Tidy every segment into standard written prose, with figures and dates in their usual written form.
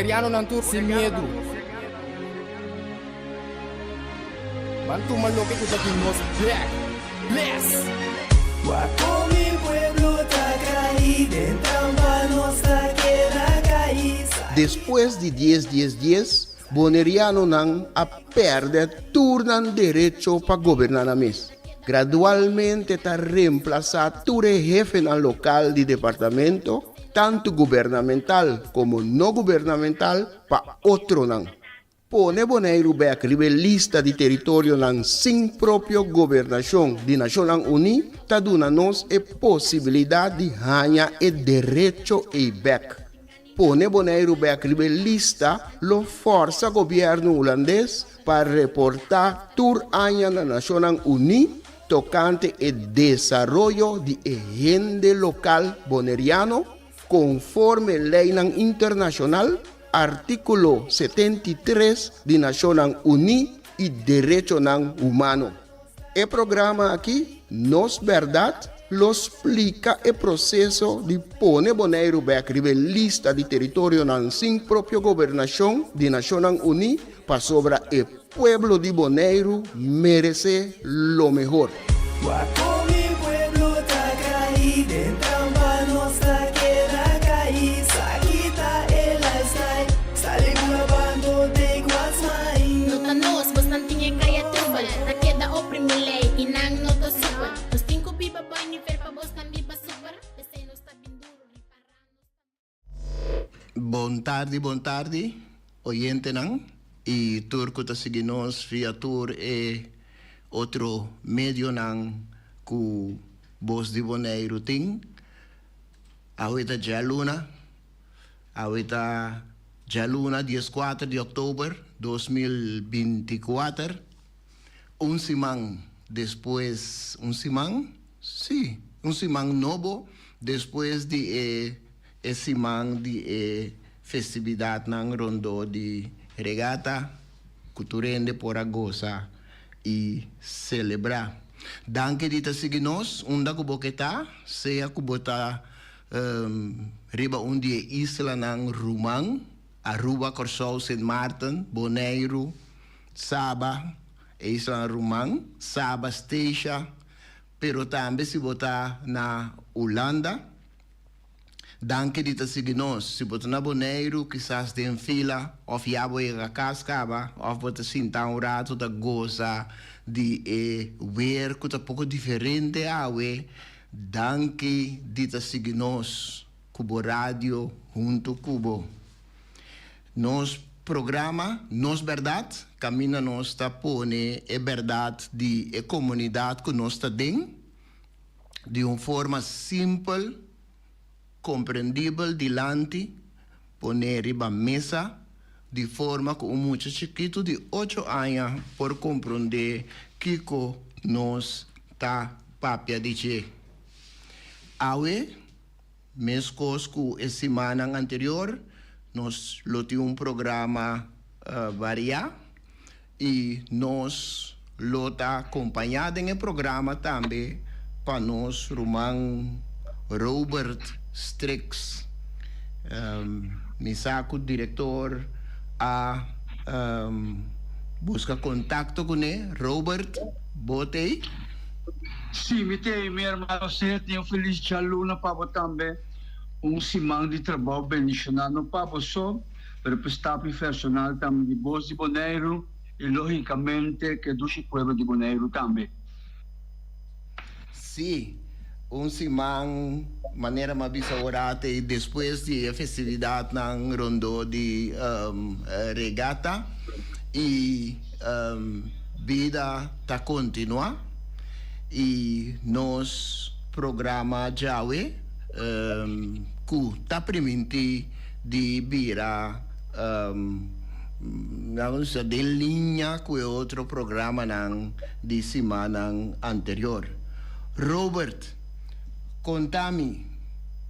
Bonerianonan tur sin miedu. Ban tuma loke ku ta di nos bek. Bless! Wak kon mi pueblo ta kai den trampa nos ta keda kai. Despues di dies dies dies, Bonerianonan a pèrdè tur nan derecho pa goberná nan mes. Gradualmente ta remplasá tur e hefenan lokal di departamento, tantu gubernamental komo no gubernamental, pa otronan. Pone Boneiru bèk riba e lista di teritorionan sin propio gobernashon di Nashonnan Uní ta duna nos e posibilidat di haña e derecho ei bèk. Pone Boneiru bèk riba e lista lo fòrsa gobièrnu hulandes pa reportá tur aña na Nashonnan Uní tokante e desaroyo di e hende lokal boneriano konforme leinan internashonal, artíkulo 73 di Nashonnan Uní i derechonan humano. E programa aki, Nos Bèrdat, lo splika e proseso di pone Boneiru bèk riba e lista di teritorionan sin propio gobernashon di Nashonnan Uní pasobra e pueblo di Boneiru meresé lo mehor. Wak kon mi pueblo ta kai den trampa nos ta keda kai sa kita e lifestyle sali bula bando take what's mine. No ta nos, bosnan tin e kaya trubel Ta keda oprimi lei i nan no ta super Nos tin ku biba boi nivel pa bosnan biba super P'esei nos ta bin duru ripará nos ta Bon tardi bon tardi oyentenan y tur cu ta sigui nos via tur e otro medionan cu Bos di Boneiru tin. Awe ta djaluna, awe ta djaluna dieskuater di oktober 2024, un siman despues, un siman? Sí, un siman nobo despues di e e siman di e festividatnan rondó di regata ku tur hende por a gosa i selebrá. Danki di ta sigui nos unda ku bo ke ta, sea ku bo ta riba un di e islanan ruman, Aruba, Kòrsou, Sint Maarten, Boneiru, Saba, e islanan ruman, Saba, Statia, pero tambe si bo ta na Hulanda. Danki di ta sigui nos. Si bo ta na Boneiru, kisas den fila, òf ya bo yega kas kaba, òf bo ta sinta un ratu ta gosa di e weer ku ta poko diferente awe, danki di ta sigui nos ku bo radio huntu ku bo. Nos programa Nos Bèrdat kaminda nos ta pone e bèrdat di e komunidat ku nos ta den. Di un forma simpel, komprendibel dilanti, pon'é riba mesa di forma ku un mucha chikitu di ocho aña por komprondé kiko nos ta papia di dje. Awe, meskos ku e simannan anterior, nos lo tin un programa variá. I nos lo ta kompañá den e programa tambe pa nos ruman Robert Strix. Mi sa ku direktor a buska kontakto kuné. Robert, bo t'ei? Sí, mi t'ei, mi hermano Seth. Un felis djaluna pa bo tambe. Un siman di trabou bendishoná no pa bo so, Pero pa staf i personal tambe di Bos di Boneiru i logicamente ke dushi pueblo di Boneiru tambe. Sí, un siman manera m'a bisa ora te despues di e festividatnan rondó di regata i bida ta kontinuá i nos programa djawe ku ta primintí di bira den liña ku e otro programanan di simannan anterior. Robert, konta mi,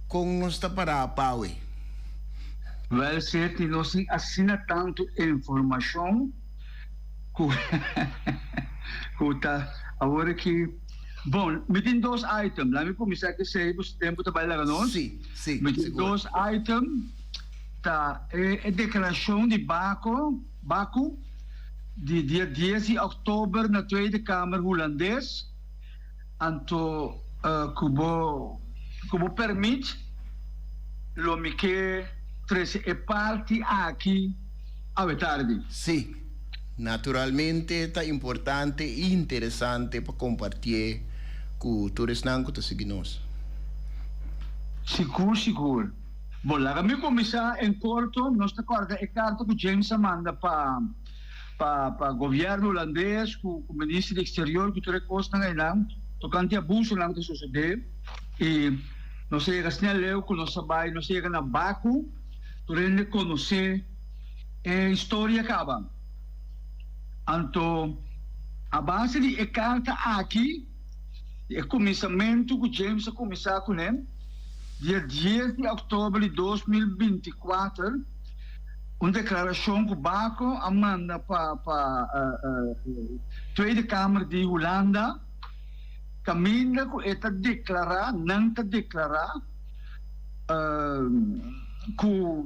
kon nos ta pará pawe? Wèl, Seti, nos tin asina tantu informashon ku ku ta awor aki. Bon, mi tin dos item. Laat mi kuminsá ku esei, pasobra tempu ta bai laga nos. Sí, sí, Mi tin sigur. dos item. Ta e deklarashon di Bako, Baku, di dia dies di òktober na Tweede Kamer Hulandes. Anto ku bo ku bo permit lo mi ke trese e parti aki awe tardi. Sí, naturalmente ta importante i interesante pa kompartié ku tur esnan ku ta sigui nos. Sigur, sigur. Bon, laga mi kuminsá en korto. Nos ta kòrda e karta ku James a manda pa pa pa gobièrnu hulandes ku ku minister di eksterior ku tur e kosnan einan tokante abusonan ku ta sosodé i nos a yega asina leu ku nos a bai nos a yega na Baku tur hende konosé e historia kaba. Anto a base di e karta aki di e kuminsamentu ku James a kuminsá kuné dia dies di òktober di 2024, Un deklarashon ku Bako a manda pa pa Tweede Kamer di Hulanda kaminda ku e ta deklará, nan ta deklará, ku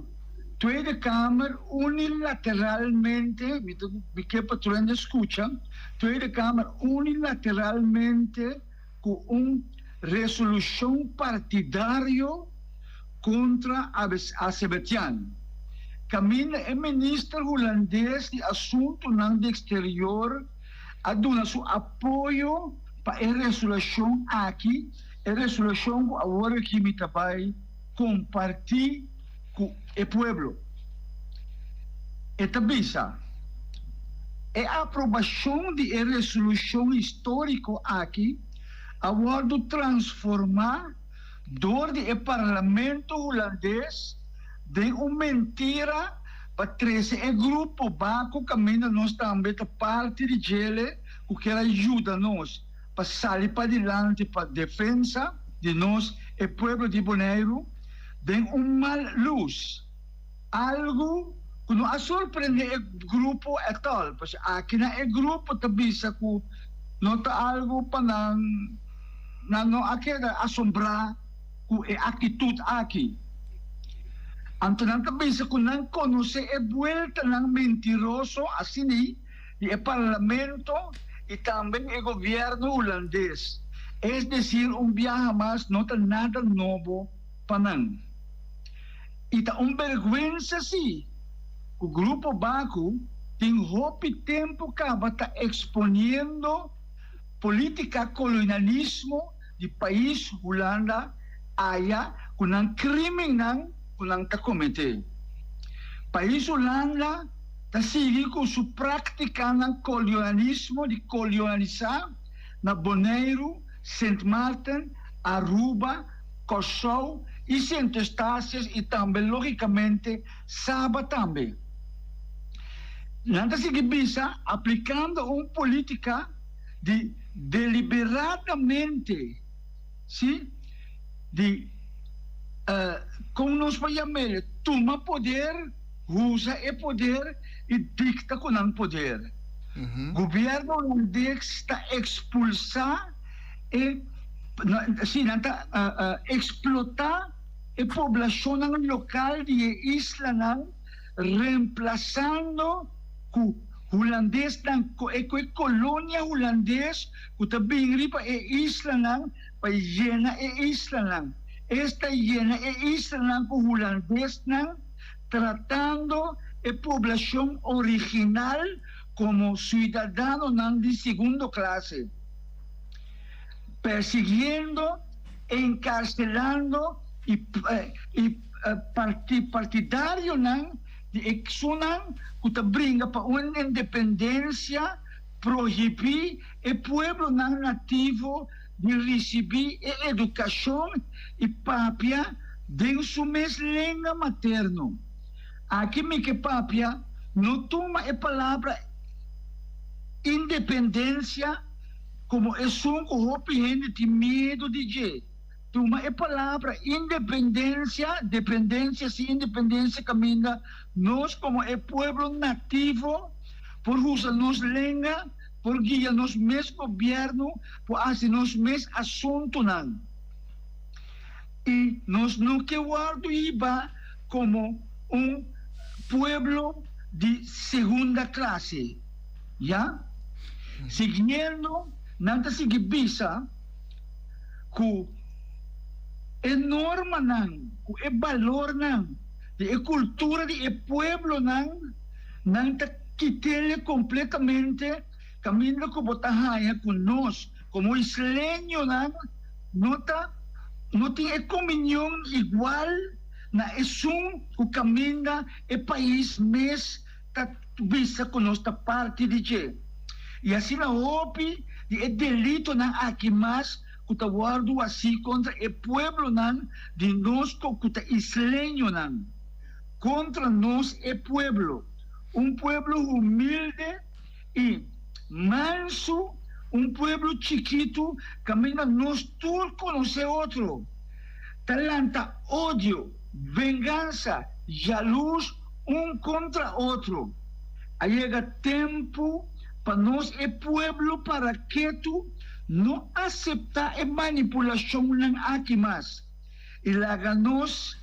Tweede Kamer unilateralmente, mi ta mi ke pa tur hende skucha, Tweede Kamer unilateralmente ku un resolushon partidario kontra Azerbaijan, kaminda e minister hulandes di Asuntunan di Eksterior a duna su apoyo pa e resolushon aki, e resolushon ku awor aki mi ta bai kompartí ku e pueblo. E ta bisa, E aprobashon di e resolushon históriko aki a wòrdu transformá dor di e parlamento hulandes den un mentira pa trese e grupo bako kaminda nos tambe ta parti di djele ku kier a yuda nos pa sali padilanti pa defensa di nos e pueblo di Boneiru den un mal lus. Algu ku no a sorprende e grupo etòl, pasobra aki nan e grupo ta bisa ku no ta algu pa nan, nan no a keda asombrá ku e aktitut aki. Anto nan ta bisa ku nan konosé e bueltanan mentiroso asina di e parlamento i tambe e gobièrnu hulandes, es desir un biaha mas no ta nada nobo pa nan. I ta un bergwensa si ku Grupo Baku tin hopi tempu kaba ta eksponiendo politika kolonialismo di pais Hulanda aya ku nan krimennan ku nan ta kometé. Pais Hulanda ta sigui ku su praktikanan kolonialismo di kolonialisá na Boneiru, Sint Maarten, Aruba, Kòrsou i Sint Eustatius i tambe lógikamente Saba tambe. Nan ta sigui bisa aplikando un polítika di deliberadamente, sí, di kon nos por yam'el, tuma poder, usa e poder i dikta ku nan poder. Gobièrnu holandés ta ekspulsá E si nan ta eksplotá e poblashonnan lokal di e islanan remplasando ku hulandesnan ku e kolonia hulandes ku ta bin riba e islanan pa yena e islanan. Esta yena e islanan ku hulandesnan tratando e poblashon original komo suidadanonan di segundo klase. Persiguiendo, encarcelando y y partidarionan di esunnan cu ta bringa pa un independencia, prohibi e pueblonan nativo di ricibi e educacion y papia den su mes lenga materno. Aki mi ke papia no tuma e palabra Independencia como esun cu hopi hende tin miedo di dje. Tuma e palabra independencia, dependencia si independencia caminda nos como e pueblo nativo por usa nos lenga, por guia nos mes gobierno, por haci nos mes asuntonan. Y nos no ke wordo hiba como. un pueblo di segunda klase, ya. Siguiendo nan ta sigui bisa ku e normanan, ku e balornan di e kultura di e pueblonan, nan ta kit'el kompletamente kaminda ku bo ta haña ku nos komo isleñonan no ta no tin e komunion igual na esun ku kaminda e pais mes ta bisa ku nos ta parti di dje. I asina hopi di e delitonan aki mas ku ta wòrdu hasí kontra e pueblonan di nos ku ta isleñonan, kontra nos e pueblo, un pueblo humilde i mansu, un pueblo chikitu kaminda nos tur konosé otro, ta lanta odio, vengansa, jalurs un kontra otro. A yega tempu pa nos e pueblo para ketu, no aseptá e manipulashonnan aki mas i laga nos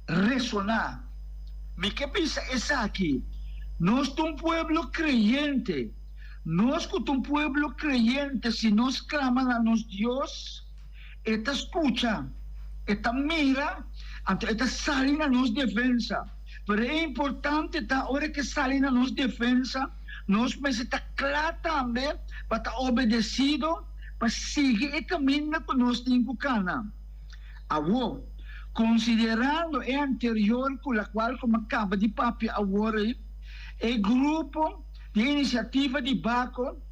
resoná. Mi ke bisa esaki, nos ta un pueblo kreyente. Nos ku ta un pueblo kreyente, si nos klama na nos Dios, E ta skucha, e ta mira, anto e ta sali na nos defensa. Pero e importante ta ora ke sali na nos defensa, nos mester ta kla tambe pa ta obedesido, pa sigui e kaminda ku nos tin ku kana. Awor, konsiderando e anterior ku lakual ku mi a kaba di papia awor ei, e grupo di inisiativa di Bako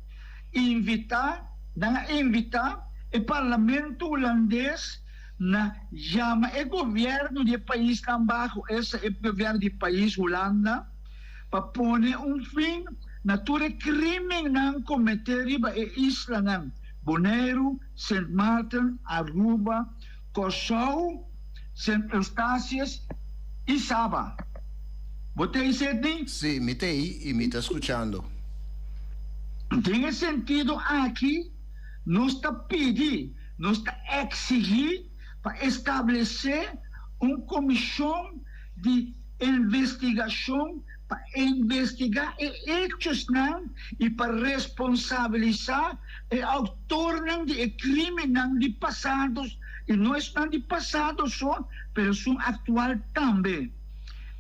invitá, nan a invitá e parlamento hulandes na yama e gobièrnu di e paisnan baho, esta e gobièrnu di pais Hulanda, pa pone un fin na tur e krimennan kometé riba e islanan Boneiru, Sint Maarten, Aruba, Kòrsou, Sint Eustatius i Saba. Bo t'ei, Sidney? Sí, mi t'ei i mi ta skuchando. Den e sentido aki nos ta pidi, nos ta eksigí pa establesé un komishon di investigashon pa investigá e echosnan i pa responsabilisá e outornan di e krímennan di pasado, i no esnan di pasado so, pero esun aktual tambe.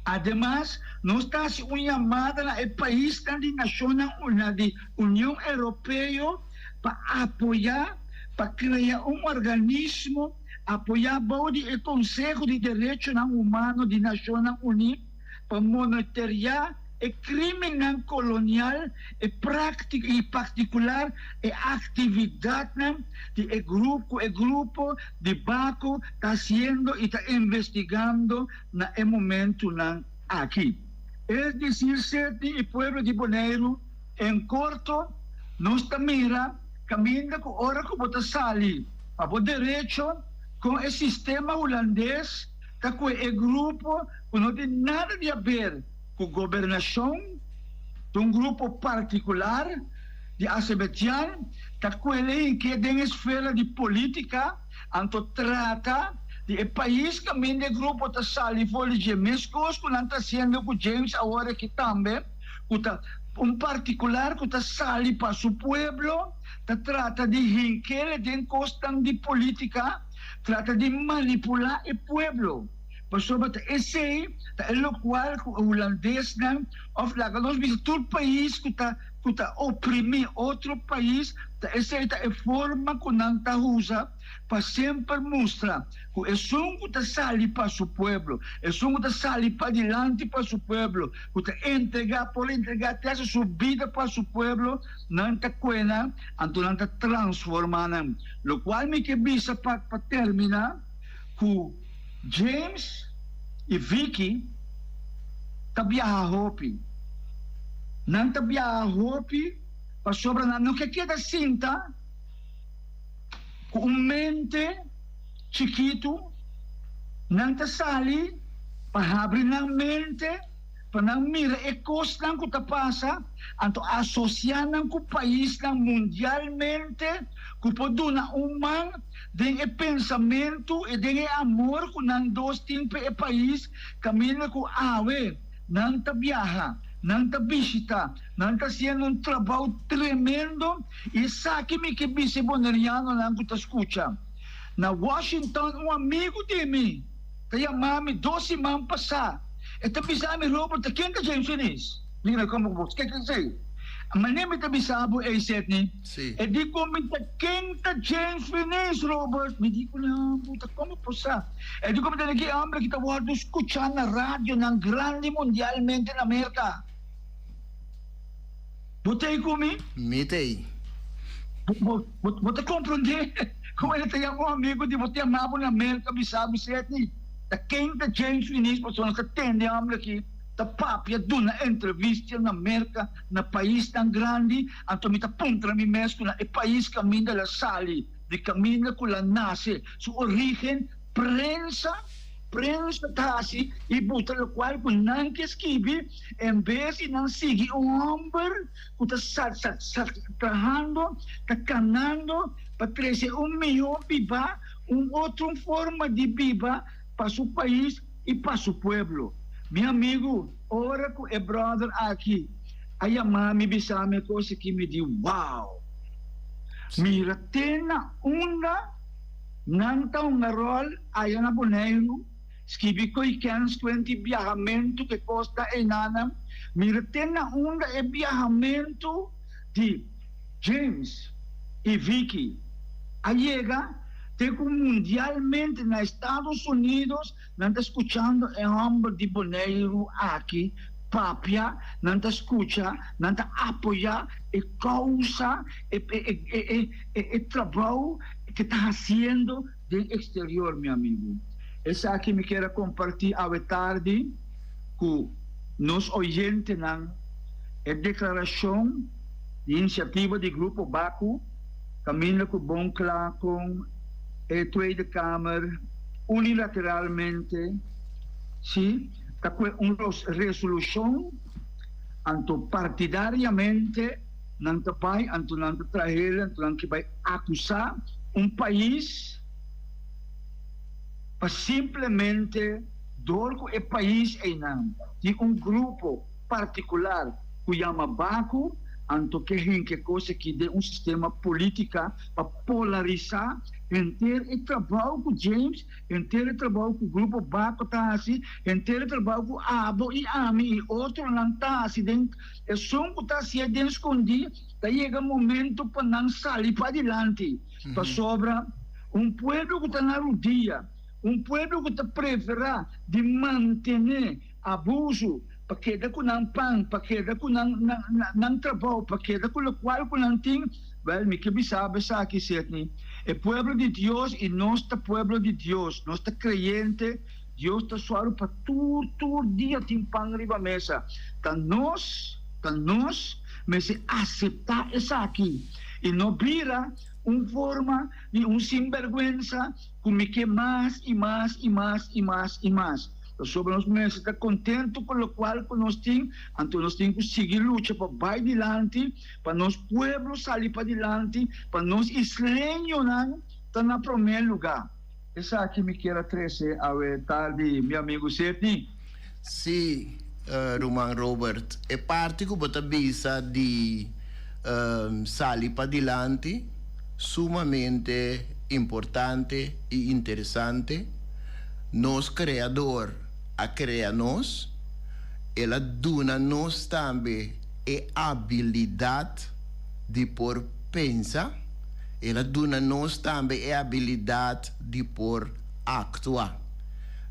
Ademas, nos ta hasi un yamada na e paisnan di Nashonnan Uná di Union Europeo pa apoyá pa krea un organismo apoyá bou di e Konseho di Derechonan Humano di Nashonnan Uní pa monitoreá e krímennan kolonial e práktika i partikular e aktividatnan di e grup ku e grupo di Bako ta hasiendo i ta investigando na e momentunan aki. Es desir Sidney i pueblo di Boneiru en korto nos ta mira kaminda ku ora ku bo ta sali pa bo derecho kon e sistema hulandes ta kue e grupo ku no tin nada di haber ku gobernashon, ta un grupo partikular di Azerbaijan ta kuele hinke den esfera di politika, anto trata di e pais kaminda e grupo ta sali for di dje, meskos ku nan ta hasiendo ku James awor aki tambe, ku ta un partikular ku ta sali pa su pueblo, ta trata di hinkele den kosnan di politika, trata di manipulá e pueblo. Pasobra ta esei ta e lokual ku e hulandesnan òf laga nos bisa tur pais ku ta ku ta oprimí otro pais, ta esei ta e forma ku nan ta usa pa semper mustra ku esun ku ta sali pa su pueblo, esun ku ta sali padilanti pa su pueblo, ku ta entregá, por entregá te hasta su bida pa su pueblo, nan ta kue nan, anto nan ta transformá nan. Lokual mi ke bisa pa pa terminá ku. James i Vicky ta biaha hopi. Nan ta biaha hopi pasobra nan no ke keda sinta ku un mente chikitu. Nan ta sali pa habri nan mente. pa nan mira e kosnan ku ta pasa, anto asosiá nan ku paisnan mundialmente ku por duna un man den e pensamentu i den e amor ku nan dos tin pa e pais kaminda ku awe nan ta biaha, nan ta bishita, nan ta hasiendo un trabou tremendo i esaki mi ke bisa e bonerianonan ku ta skucha. Na Washington un amigu di mi ta yama mi dos siman pasá. E ta bisa mi, Robert, ta ken ta James Finies? Mi di, Komo ku bo ke esei? Manera mi ta bisa bo ei, Sidney. E di ku mi ta ken ta James Finies, Robert? Mi di ku nan, bo ta komo por sa? E di ku mi ta ki homber ki ta wòrdu skuchá na radionan grandi mundialmente na Merka. Bo ta ei ku mi? Mi ta ei. Bo ta komprondé kon e ta yama un amigu di bo ta yama bo na Merka bisa bo, Sidney, ta ken ta James Finies? Pasobra nos ta tende e homber aki ta papia duna entrevista na Merka, na paisnan grandi, anto mi ta puntra mi mes ku na e pais kaminda el a sali, di kaminda ku el a nase, su origen, prensa, prensa ta hasi i buta lokual ku nan ke skibi en bes di nan sigui un homber ku ta sa sa sa trahando, ta kanando pa trese un mihó biba, un otro forma di biba pa su pais i pa su pueblo. Mi amigu, ora ku e bròder aki a yama mi bisa mi e kos aki, mi di, Wow! Mira te na unda nan ta hunga ròl aya na Boneiru, skibi koe kens kuenti biahamentu ku e kos ta einanan. Mira te na unda e biahamentu di James i Vicky a yega, te ku mundialmente na Estados Unidos nan ta skuchando e hòmber di Boneiru aki papia, nan ta skucha, nan ta apoyá e kousa, e trabou ke ta hasiendo den eksterior, mi amigu. Esaki mi kier a kompartí awe tardi ku nos oyentenan, e deklarashon di inisiativa di Grupo Baku kaminda ku bon kla kon e Tweede Kamer unilateralmente si ta kue un resolushon anto partidariamente nan ta bai anto nan ta trahel anto nan ke bai akusá un pais pa simplemente dor ku e pais einan tin un grupo partikular ku yama Baku anto ke hinka e kos aki den un sistema politika pa polarisá henter e trabou ku James, henter e trabou ku Grupo Baku ta hasi, henter e trabou ku abo i ami i otronan ta hasi den esun ku ta hasié den skondí ta yega momento pa nan sali padilanti pasobra un pueblo ku ta na rudia, un pueblo ku ta preferá di mantené abusu pa keda ku nan pan, pa keda ku nan nan trabou, pa keda ku lokual ku nan tin, wèl mi ke bisa bo esaki, Sidney, e pueblo di Dios i nos ta pueblo di Dios, nos ta kreyente, Dios ta sòru pa tur tur dia tin pan riba mesa, ta nos, ta nos mester aseptá esaki i no bira un forma di un sinbèrgwensa ku mi ke mas i mas i mas i mas i mas. Pasobra nos mester ta kontentu ku lokual ku nos tin, anto nos tin ku sigui lucha pa bai dilanti, pa nos pueblo sali padilanti, pa nos isleñonan ta na promé lugá. Esaki mi kier a trese awe tardi, mi amigu Sidney. Sí, ruman Robert, e parti ku bo ta bisa di sali padilanti sumamente importante i interesante. Nos Kreador a krea nos, el a duna nos tambe e abilidat di por pensa, el a duna nos tambe e abilidat di por aktua.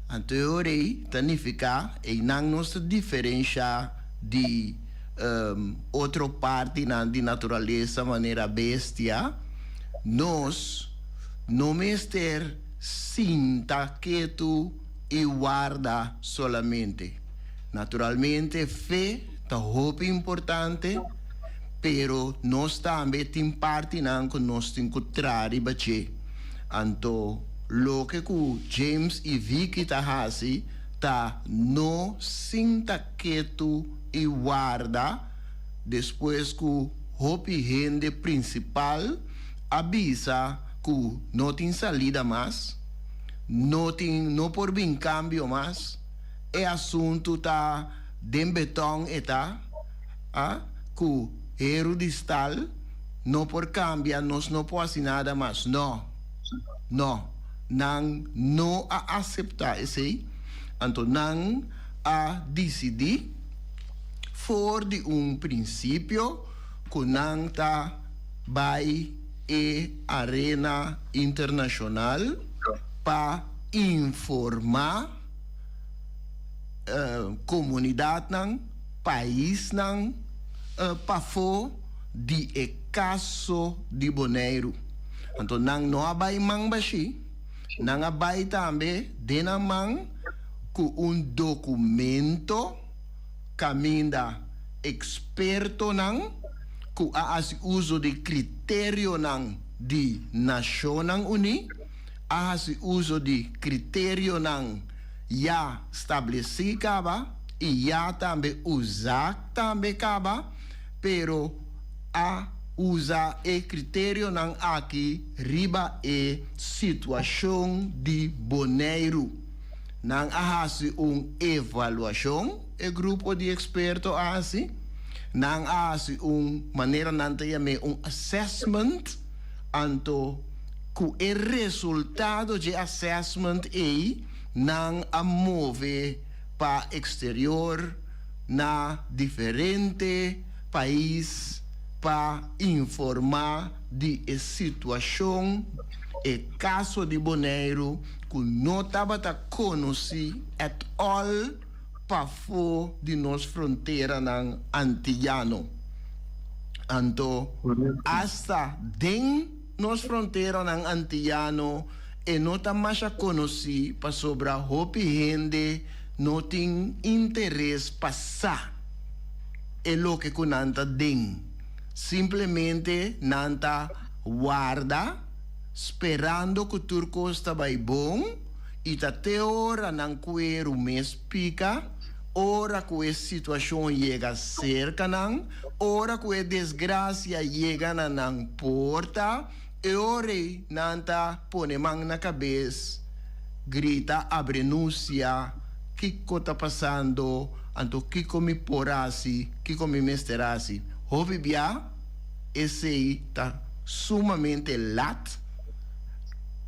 Anto e ora ei ta nifiká einan nos ta diferenshá di otro partinan di naturalesa manera bestia, nos no mester sinta ketu i warda solamente. Naturalmente fe ta hopi importante, pero nos tambe tin partinan ku nos tin ku traha riba dje. Anto loke ku James i Vicky ta hasi. ta no sinta ketu i warda despues ku hopi hende prinsipal a bisa ku no tin salida mas, no tin no por bin kambio mas, e asuntu ta den beton e ta, a ku heru di stal no por kambia nos no por hasi nada mas. No, no, nan no a aseptá esei, anto nan a disidí for di un prinsipio ku nan ta bai e arena internashonal pa informá komunidatnan, paisnan pafó di e kaso di Boneiru. Anto nan no a bai man bashí, nan a bai tambe den nan man ku un dokumento kaminda ekspertonan ku a hasi uso di kriterionan di Nashonnan Uní, a hasi uso di kriterionan ya stablesí kaba i ya tambe usá tambe kaba, pero a usa e kriterionan aki riba e situashon di Boneiru. Nan a hasi un evaluashon, e grupo di eksperto a hasi. Nan a hasi un, manera nan ta yam'é, un assessment, anto ku e resultado dje assessment ei nan a move pa eksterior na diferente pais pa informá di e situashon, e kaso di Boneiru ku no tabata konosí at all pafó di nos fronteranan antiyano. Anto asta den nos fronteranan antiyano e no ta masha konosí pasobra hopi hende no tin interes pa sa e loke ku nan ta den. Simplemente nan ta warda sperando ku tur kos ta bai bon i ta te ora nan kueru mes pika, ora ku e situashon yega serka nan, ora ku e desgrasia yega na nan porta, e ora ei nan ta pone man na kabes, grita abrenusia, Kiko ta pasando? Anto kiko mi por hasi? Kiko mi mester hasi? Hopi bia esei ta sumamente lat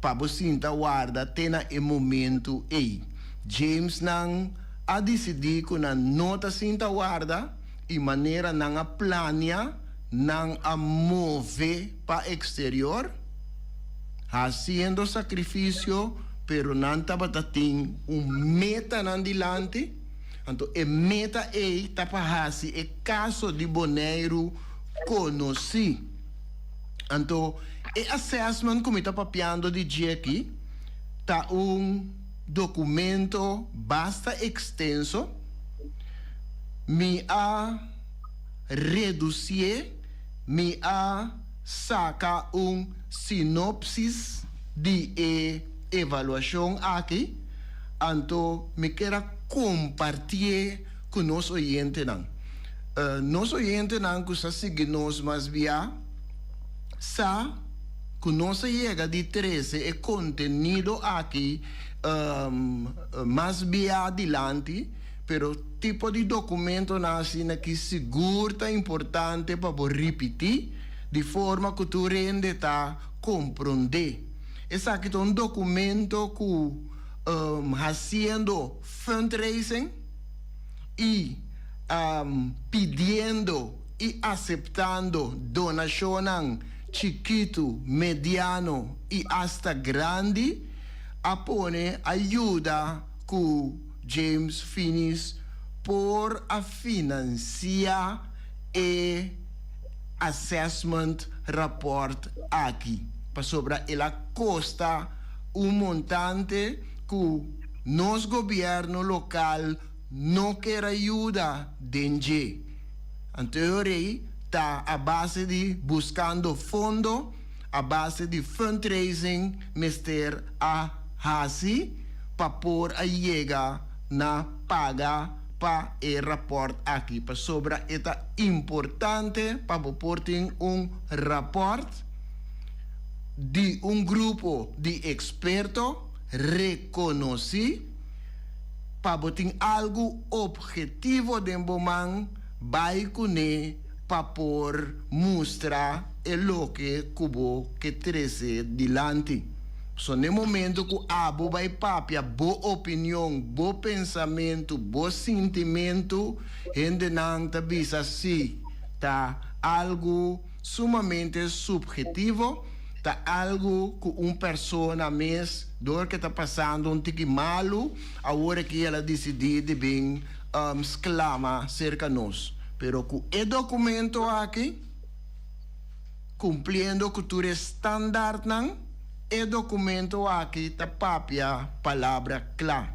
pa bo sinta warda te na e momentu ei. James nan a disidí ku nan no ta sinta warda i manera nan a plania nan a move pa eksterior, hasiendo sakrifisio, pero nan tabata tin un meta nan dilanti, anto e meta ei ta pa hasi e kaso di Boneiru konosí. Anto e assessment ku mi ta papiando di dje aki ta un dokumento basta ekstenso. Mi a redusié, mi a saka un sinopsis di e evaluashon aki, anto mi kier a kompartié ku nos oyentenan. Nos oyentenan ku sa sigui nos mas bia sa ku nos a yega di trese e kontenido aki mas bia dilanti, pero tipo di dokumentonan asina ki sigur ta importante pa bo ripití di forma ku tur hende ta komprondé. Esaki ta un dokumento ku hasiendo fundraising i pidiendo i aseptando donashonnan chikitu, mediano i asta grandi a pone a yuda ku James Finies por a finansia e assessment rapport aki, pasobra el a kosta un montante ku nos gobierno lokal no ker a yuda den dje. Anto e ora ei ta a base di buskando fondo, a base di fundraising mester a hasi pa por a yega. na paga pa e rapòrt aki pasobra e ta importante pa bo por tin un rapòrt di un grupo di eksperto rekonosí pa bo tin algu ophetivo den bo man bai kuné pa por mustra e loke ku bo ke trese dilanti. So n'e momento ku abo bai papia bo opinion, bo pensamentu, bo sintimentu, hendenan ta bisa si ta algu sumamente subhetivo, ta algu ku un persona mes dor ke ta pasando un tiki malu, awor aki el a disidí di bin sklama serka nos. Pero ku e dokumento aki, kumpliendo ku tur e standaardnan, e dokumento aki ta papia palabra kla.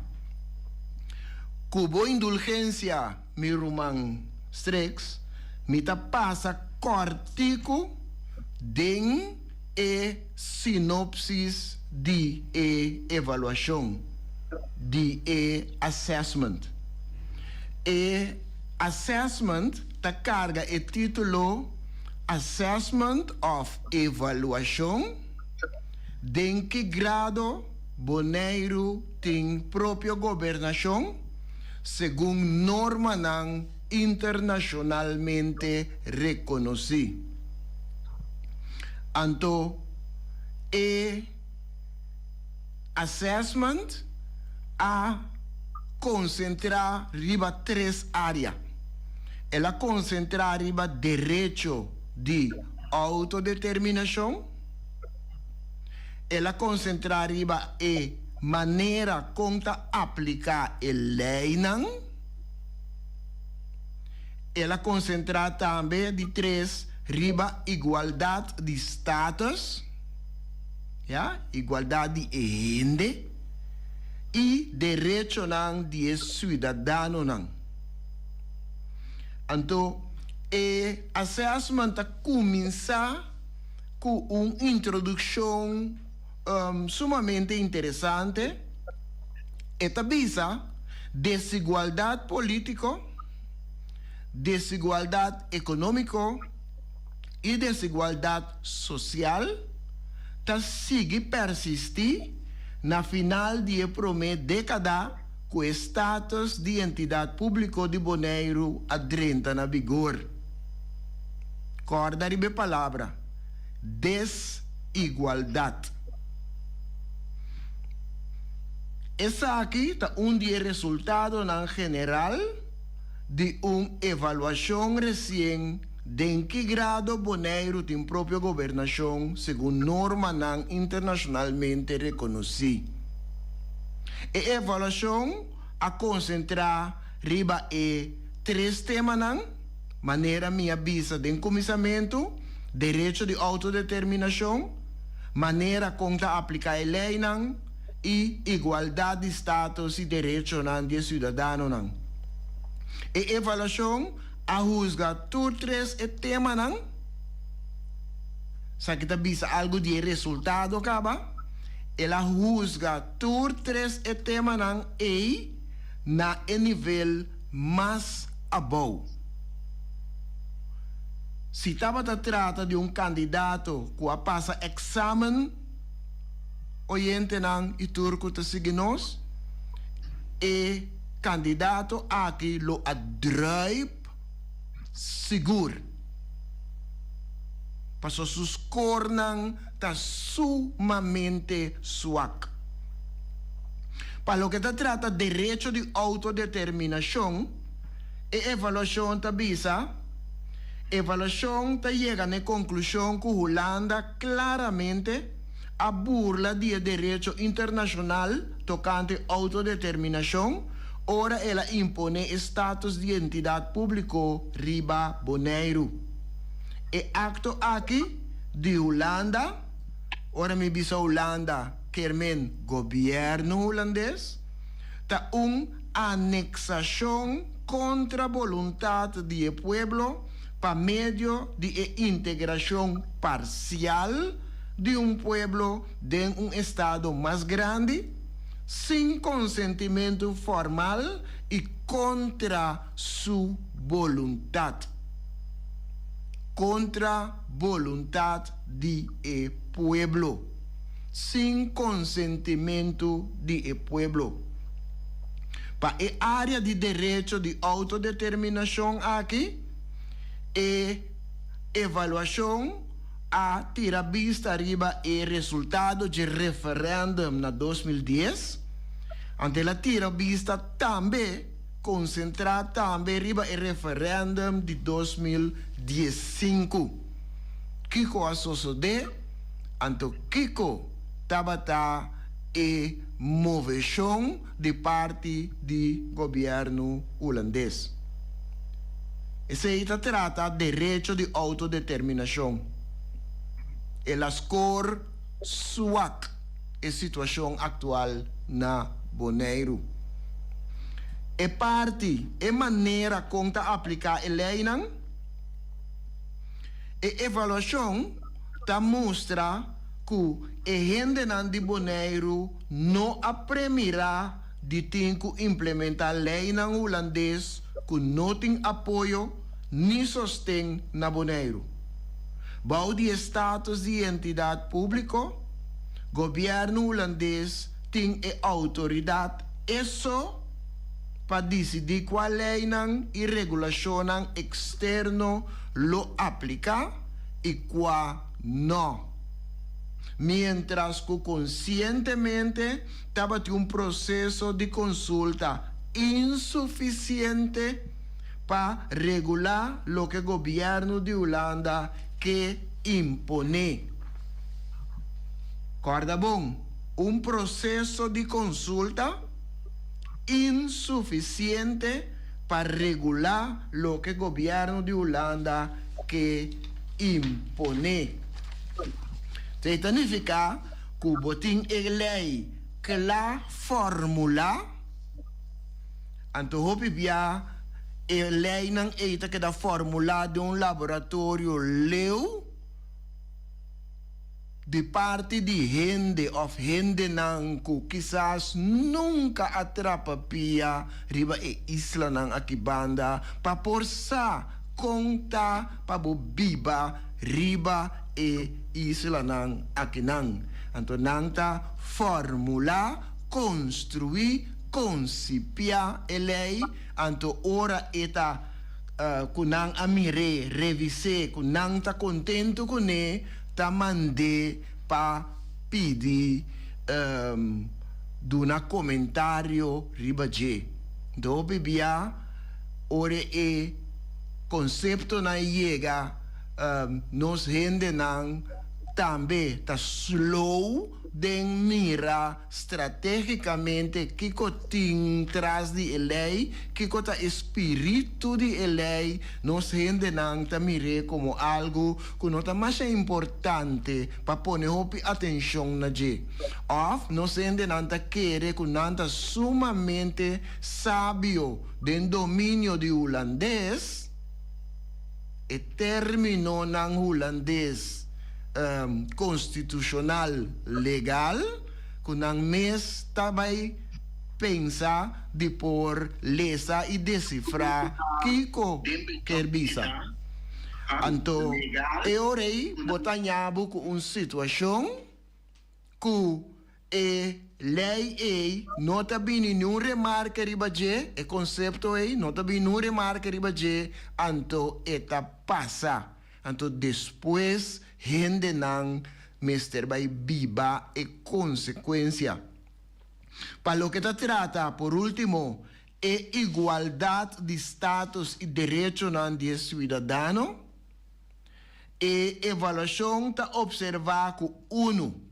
Ku bo indulgensia, mi ruman Strix, mi ta pasa kòrtiku den e sinopsis di e evaluashon, di e assessment. E assessment ta karga e título Assessment òf Evaluashon den ki grado Boneiru tin propio gobernashon segun normanan internashonalmente rekonosí. Anto e assessment a konsentrá riba tres área. El a konsentrá riba derecho di outodeterminashon, el a konsentrá riba e manera kon ta apliká e leinan, El a konsentrá tambe, di tres, riba igualdat di status, ya, igualdat di e hende, i derechonan di e siudadanonan. Anto, e assessment ta kuminsá ku un introdukshon sumamente interesante. E ta bisa, Desigualdat polítiko, desigualdat ekonómiko i desigualdat sosial ta sigui persistí na final di e promé dékada ku e status di entidat públiko di Boneiru a drenta na bigor. Kòrda riba e palabra, desigualdat. Esaki ta un di e resultadonan general di un evaluashon resien den ki grado Boneiru tin propio gobernashon segun normanan internashonalmente rekonosí. E evaluashon a konsentrá riba e tres temanan, manera mi a bisa den kuminsamentu, derecho di outodeterminashon, manera kon ta apliká e leinan, i igualdat di status i derechonan di e siudadanonan. E evaluashon a husga tur tres e temanan. Esaki ta bisa algu di e resultado kaba. El a husga tur tres e temanan ei na e nivel mas abou. Si tabata trata di un kandidato ku a pasa eksamen, oyentenan i tur ku ta sigui nos, e kandidato aki lo a druip sigur, pasobra su skornan ta sumamente swak. Pa loke ta trata derecho di outodeterminashon, e evaluashon ta bisa, Evaluashon ta yega na e konklushon ku Hulanda klaramente a burla di e derecho internashonal tokante outodeterminashon ora el a imponé e status di entidat públiko riba Boneiru. E akto aki di Hulanda, ora mi bisa Hulanda kier men gobièrnu hulandes, ta un aneksashon kontra boluntat di e pueblo pa medio di e integrashon parsial di un pueblo den un estado mas grandi. sin konsentimentu formal i kontra su boluntat. Kontra boluntat di e pueblo. Sin konsentimentu di e pueblo. Pa e área di derecho di outodeterminashon aki, e evaluashon a tira bista riba e resultado dje referèndum na 2010, anto el a tira bista tambe, konsentrá tambe riba e referèndum di 2015. Kiko a sosodé? Anto kiko tabata e moveshon di parti di gobièrnu hulandes? Esei ta trata derecho di outodeterminashon. El a skor swak e situashon aktual na Boneiru. E parti, e manera kon ta apliká e leinan, e evaluashon ta mustra ku e hendenan di Boneiru no a premirá di tin ku implementá leinan hulandes ku no tin apoyo ni sosten na Boneiru. Bou di e status di entidat públiko, gobièrnu hulandes tin e outoridat eso pa disidí kua leinan i regulashonnan eksterno lo apliká i kua nò. Miéntras ku konsientemente tabatin un proseso di konsulta insufisiente pa regulá loke gobièrnu di Hulanda ke imponé. Kòrda bon, un proseso di konsulta insufisiente pa regulá loke gobièrnu di Hulanda ke imponé. Esei ta nifiká ku bo tin e lei kla formulá, anto hopi bia e leinan ei ta keda formulá den un laboratorio leu di parti di hende òf hendenan ku kisas nunka a trapa pia riba e islanan aki banda pa por sa kon ta pa bo biba riba e islanan akinan. Anto nan ta formulá, konstruí, konsipiá e lei, anto ora e ta ku nan a mir'é, revis'é, ku nan ta kontentu kuné, ta mand'é pa pidi duna komentario riba dje. Anto hopi bia ora e konseptonan yega nos hendenan tambe ta slow den mira stratégicamente kiko tin tras di e ley, kiko ta e spiritu di e ley, nos hendenan ta mir'é como algo cu no ta masha importante pa pone hopi atencion na dje. Of nos hendenan ta kere cu nan ta sumamente sabio den dominio di Hulandes, E términonan hulandes konstitushonal legal ku nan mes ta bai pensa di por lesa i desifrá kiko ker bisa. Anto e ora ei bo ta haña bo ku un situashon ku e lei ei no ta bini niun remarke riba dje, e konsepto ei no ta bini niun remarke riba dje, anto e ta pasa. Anto despues hendenan mester bai biba e konsekuensia. Pa loke ta trata, por ultimo, e igualdat di status i derechonan di e suidadano, E evaluashon ta opservá ku unu,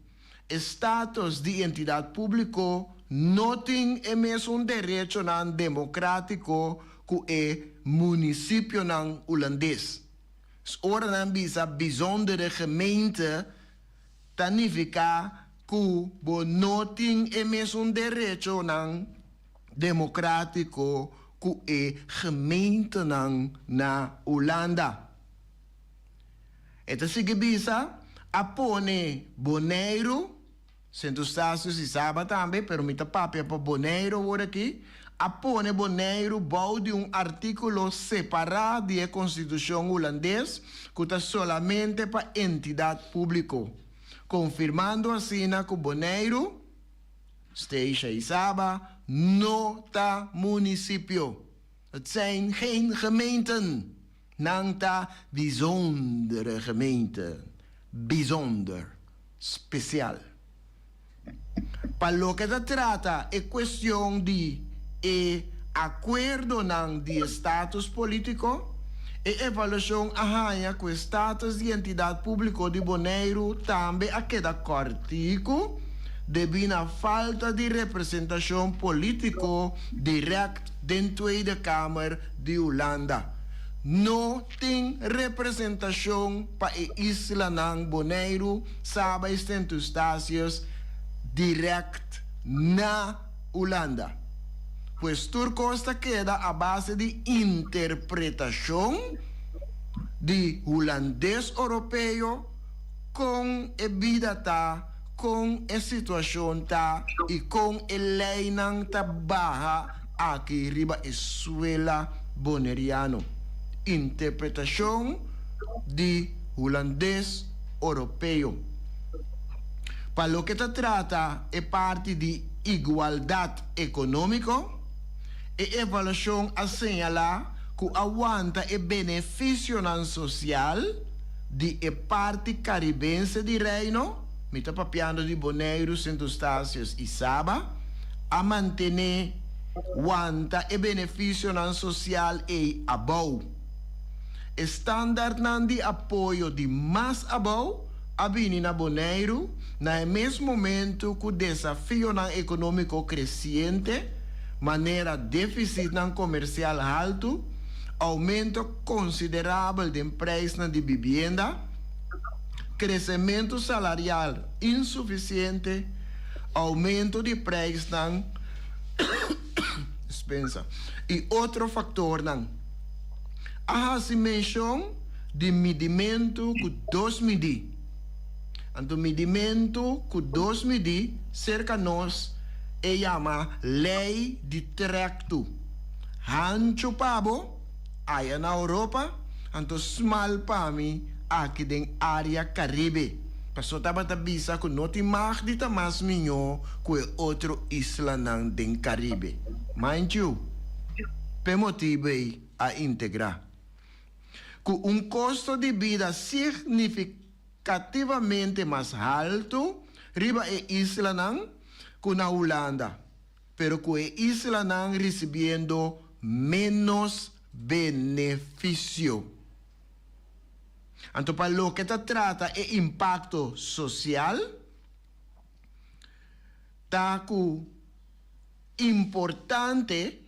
e status di entidat públiko no tin e mesun derechonan demokrátiko ku e munisipionan hulandes. Ora nan bisa bijzondere gemeente ta nifiká ku bo no tin e mesun derechonan demokrátiko ku e gemeentenan na Hulanda. E ta sigui bisa, A pone Boneiru Sint Eustatius i Saba tambe, pero mi ta papia pa Boneiru awor aki, a pone Boneiru bou di un artíkulo separá di e konstitushon hulandes ku ta solamente pa entidat públiko, konfirmando asina ku Boneiru, Statia i Saba no ta munisipio. Het zijn geen gemeenten. Nan ta bijzondere gemeenten. Bijzonder. Spesial. Pa loke ta trata e kuestion di e akuerdonan di e status polítiko, e evaluashon a haña ku e status di entidat públiko di Boneiru tambe a keda kòrtiku debí na falta di representashon polítiko dirèkt den Tweede Kamer di Hulanda. No tin representashon pa e islanan Boneiru, Saba i Sint Eustatius dirèkt na Hulanda. Pues tur kos ta keda a base di interpretashon di hulandes oropeo kon e bida ta, kon e situashon ta i kon e leinan ta baha aki riba e suela boneriano. Interpretashon di hulandes oropeo. Pa loke ta trata e parti di igualdat ekonómiko, e evaluashon a señalá ku a wanta e benefisionan sosial di e parti karibense di Reino, mi ta papiando di Boneiru, Sint Eustatius i Saba, a mantené wanta e benefisionan sosial ei abou. E standaardnan di apoyo di mas abou a bini na Boneiru na e mes momentu ku desafionan ekonómiko kresiente, manera défisitnan komersial haltu, oumento konsiderabel den preisnan di bibienda, kresementu salarial insufisiente, oumento di preisnan despensa, i otro faktornan. A hasi menshon di midimentu ku dos midí. Anto midimentu ku dos midí serka nos e yama lei di trèktu. Hanchu pa bo aya na Oropa, anto smal pa mi aki den área Karibe. Paso tabata bisa ku no tin mag di ta mas mihó ku e otro islanan den Karibe. Mind you, p'e motibu ei a integrá. Ku un kosto di bida significativamente mas haltu riba e islanan ku na Hulanda, pero ku e islanan risibiendo ménos benefisio. Anto pa loke ta trata e impakto sosial, ta ku importante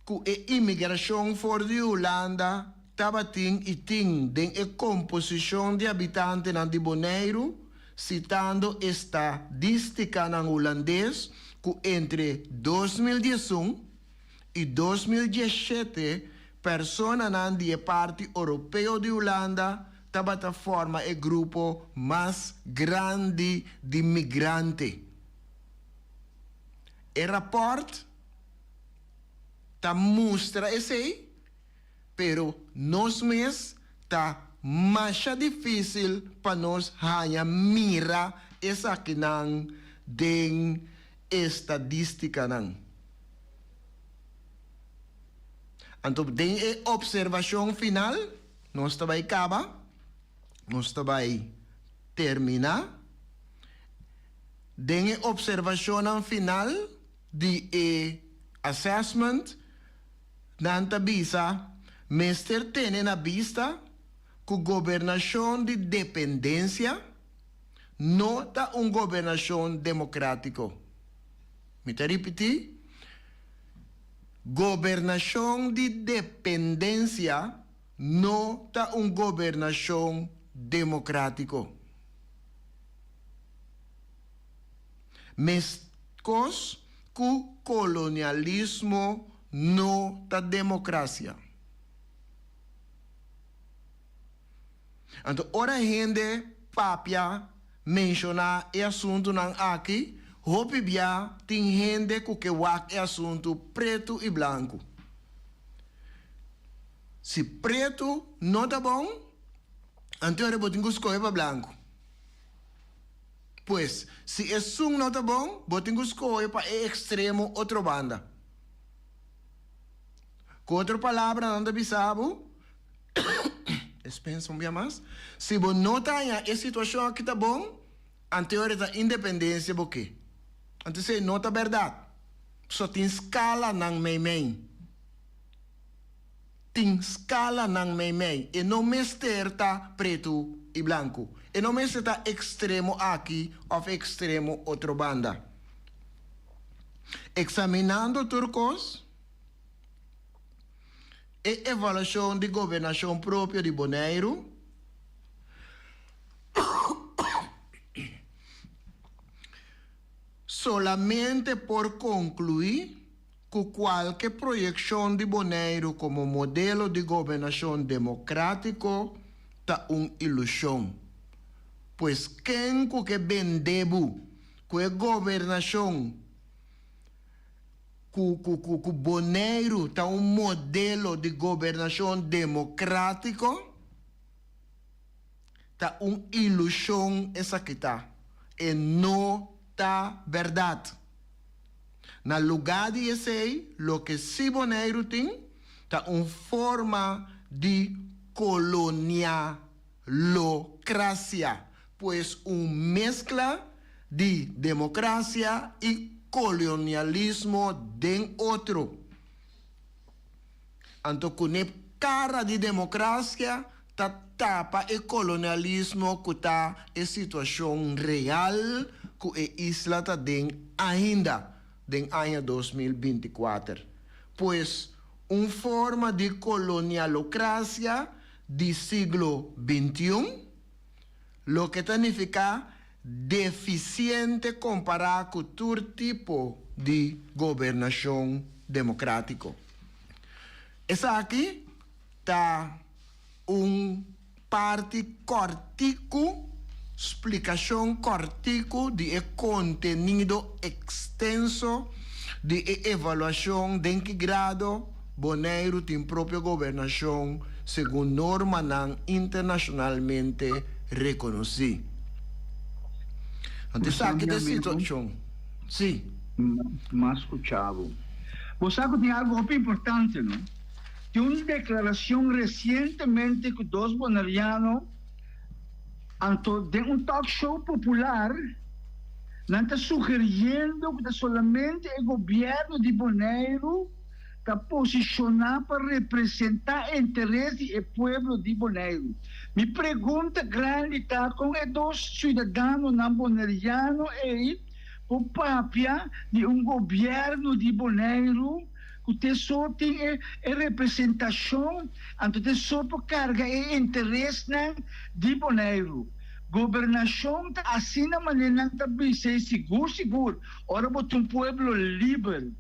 ku e imigrashon for di Hulanda tabatin i tin den e komposishon di habitantenan di Boneiru, sitando estadístikanan hulandes ku entre 2011 i 2017 personanan di e parti oropeo di Hulanda tabata forma e grupo mas grandi di migrante. E rapòrt ta mustra esei, pero nos mes ta masha difísil pa nos haña mira esakinan den estadístikanan. Anto den e opservashon final nos ta bai kaba, nos ta bai terminá. Den e opservashonnan final di e assessment nan ta bisa mester tene na bista ku gobernashon di dependensia no ta un gobernashon demokratiko. Mi ta ripití, gobernashon di dependensia no ta un gobernashon demokratiko. Meskos ku kolonialismo no ta demokrasia. Anto ora hende papia. menshoná e asuntunan aki, hopi bia tin hende ku ke wak e asuntu pretu i blanku. Si pretu no ta bon, anto ora bo tin ku skohe pa blanku. Pues, si esun no ta bon, bo tin ku skohe pa e ekstremo otro banda. Ku otro palabra nan ta bisa bo, Despensa un bia mas, si bo no ta haña e situashon aki ta bon, anto ora ta independensia bo ke. Anto esei no ta bèrdat. So tin skalanan meimei. Tin skalanan meimei. E no mester ta pretu i blanku. E no mester ta ekstremo aki òf ekstremo otro banda. Eksaminando tur kos, e evaluashon di gobernashon propio di Boneiru, solamente por konkluí ku kualke proyekshon di Boneiru komo modelo di gobernashon demokrátiko ta un ilushon. Pues ken ku ke bende bo ku e gobernashon ku ku ku ku Boneiru ta un modelo di gobernashon demokrátiko, ta un ilushon esaki ta. E no ta bèrdat. Na lugá di esei, loke sí Boneiru tin ta un forma di kolonialokrasia, pues un meskla di demokrasia i kolonialismo den otro. Anto ku n'e kara di demokrasia ta tapa e kolonialismo ku ta e situashon real ku e isla ta den ainda den aña 2024. Pues un forma di kolonialokrasia di siglo bintiun, loke ta nifiká defisiente kompará ku tur tipo di gobernashon demokratiko. Esaki ta un parti kòrtiku, splikashon kòrtiku di e kontenido ekstenso di e evaluashon den ki grado Boneiru tin propio gobernashon segun normanan internashonalmente rekonosí. Anto esaki ta e situashon. Sí. M'a skucha bo. Bo sa ku tin algu hopi importante, no? Tin un declaracion recientemente cu dos Boneriano anto den un talk show popular nan ta sugeriendo cu ta solamente e gobierno di Boneiru ta posiciona pa representa e interes di e pueblo di Boneiru. Mi pregunta grandi ta con e dos ciudadanonan Boneriano ey por papia di un gobierno di Boneiru Ku te so tin e e representashon, anto te so por karga e interesnan di Boneiru. Gobernashon ta asina manera nan ta bisa ei sigur sigur ora bo ta un pueblo liber.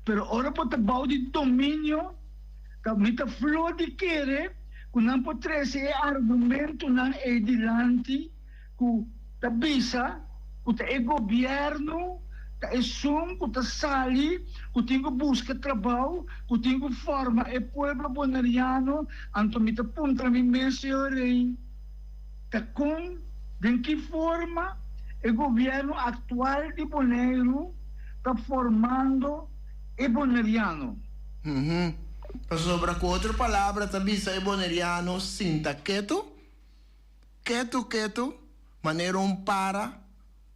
Pero ora bo ta bou di dominio ta mi ta flor di kere ku nan por trese e argumentonan ei dilanti ku ta bisa ku ta e gobièrnu ta esun ku ta sali, ku tin ku buska trabou, ku tin ku forma e pueblo boneriano, anto mi ta puntra mi mes, señor Rey, ta kon, den ki forma e gobièrnu aktual di Boneiru ta formando e boneriano? Pasobra ku otro palabra ta bisa e boneriano sinta ketu? Ketu ketu, manera un para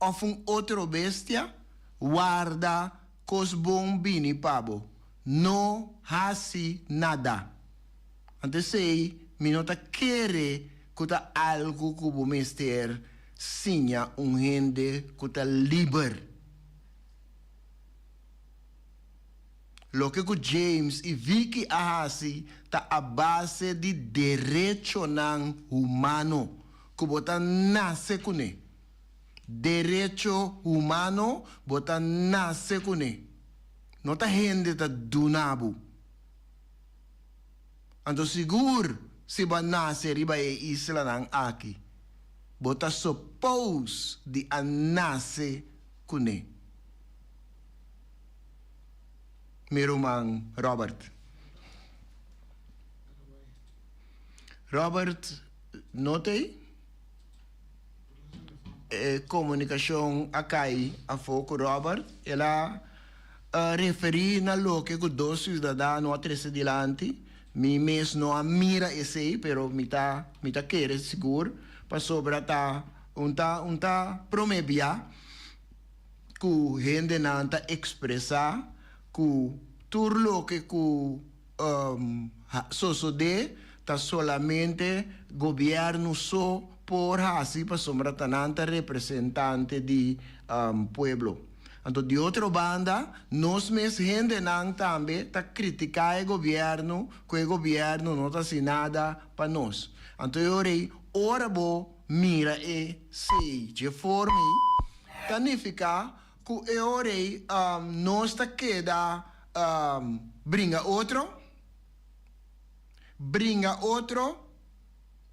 òf un otro bestia, warda kos bon bini pa bo. No hasi nada. Anto esei mi no ta kere ku ta algu ku bo mester siña un hende ku ta liber. Loke ku James i Vicky a hasi ta a base di derechonan humano ku bo ta nase kuné. Derecho humano bo ta nase kuné. No ta hende ta duna bo. Anto sigur si bo a nase riba e islanan aki. Bo ta suppose di a nase kuné. Mi ruman Robert. Robert no t'ei? E komunikashon a kai afó ku Robert. El a referí na loke ku dos siudadano a trese dilanti. Mi mes no a mira esei, pero mi ta mi ta kere sigur pasobra ta un ta un ta promé bia ku hendenan ta ekspresá ku tur loke ku sosodé ta solamente gobièrnu so por hasi pasobra ta nan ta representante di pueblo. Anto di otro banda nos mes hendenan tambe ta kritiká e gobièrnu ku e gobièrnu no ta hasi nada pa nos. Anto e ora ei ora bo mira e sei dje forma ei ta nifiká ku e ora ei nos ta keda bringa otro, bringa otro,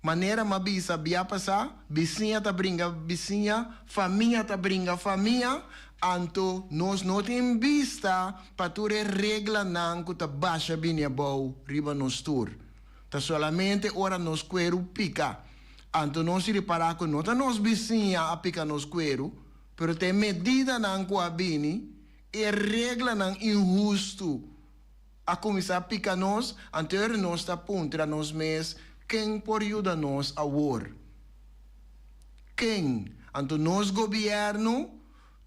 manera m'a bisa bia pasá, bisiña ta bringa bisiña, famia ta bringa famia, anto nos no tin bista pa tur e reglanan ku ta basha bini abou riba nos tur. Ta solamente ora nos kueru pika, anto nos ripará ku no ta nos bisiña a pika nos kueru, pero ta e medidanan ku a bini, E reglanan inhustu a kuminsá pika nos, anto ora nos ta puntra nos mes, Ken por yuda nos awor? Ken? Anto nos gobièrnu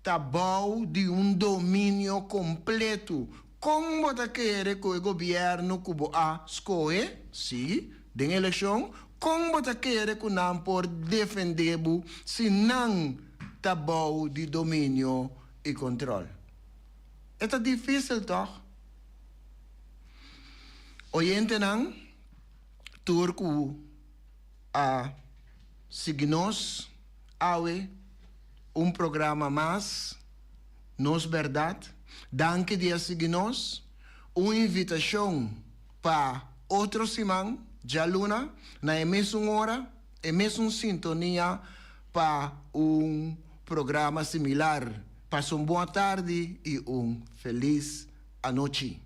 ta bou di un dominio kompletu. Kon bo ta kere ku e gobièrnu ku bo a skohe, sí, den elekshon, kon bo ta kere ku nan por defendé bo si nan ta bou di dominio i control. E ta difícil toch? Oyentenan tur cu a sigui nos awe un programa mas Nos Berdad, danki di a sigui nos. Un invitacion pa otro siman djaluna na e mesun ora. E mesun sintonia pa un programa similar. Pasa un bon atardi y un feliz anochi.